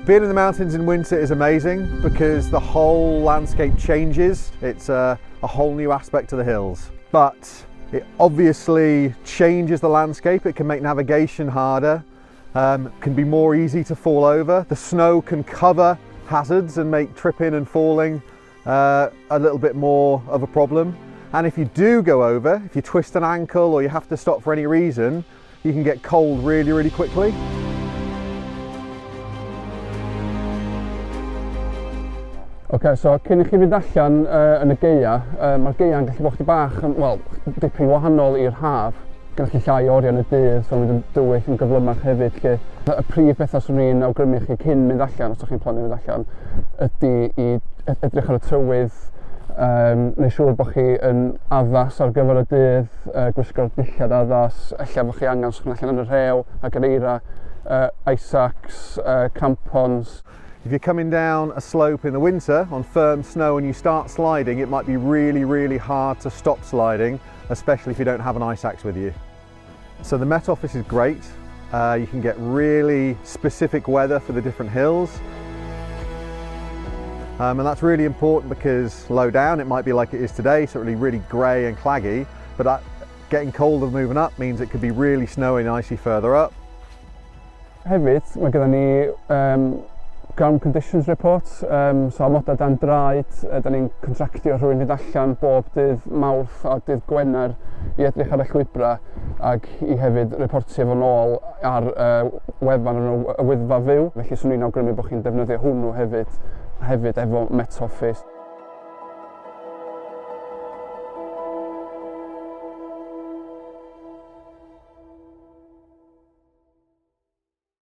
Being in the mountains in winter is amazing because the whole landscape changes. It's a whole new aspect to the hills. But it obviously changes the landscape. It can make navigation harder, can be more easy to fall over. The snow can cover hazards and make tripping and falling a little bit more of a problem. And if you do go over, if you twist an ankle or you have to stop for any reason, you can get cold really, really quickly. Oce, so cyn i chi fynd allan yn y gaea, mae'r gaea'n gallu bod chdi bach, yn, wel, dipyn wahanol i'r haf. Gennych chi llai o oriau yn y dydd, so mae'n mynd yn dywyll yn gyflymach hefyd. Lle. Y prif bethau swn i'n awgrymu chi cyn mynd allan, os ydych chi'n plannu mynd allan, ydy i edrych ar y tywydd, neu siŵr bod chi yn addas ar gyfer y dydd, gwisgo'r dillad addas, ella bod chi angen, os chi'n allan yn y rhew ac yr eira, ice axe, crampons. If you're coming down a slope in the winter on firm snow and you start sliding, it might be really, really hard to stop sliding, especially if you don't have an ice axe with you. So the Met Office is great. You can get really specific weather for the different hills. And that's really important because low down it might be like it is today, so really, really grey and claggy, but that getting colder moving up means it could be really snowy and icy further up. Hefyd, mae gyda ni ground conditions report, so amodau dan draed, da ni'n contractio rhywun fynd allan bob dydd Mawrth a dydd Gwener i edrych ar y llwybrau ac i hefyd reportio fo nôl ar wefan y Wyddfa Fyw. Felly swn i'n awgrymu bod chi'n defnyddio hwnnw hefyd efo Met Office.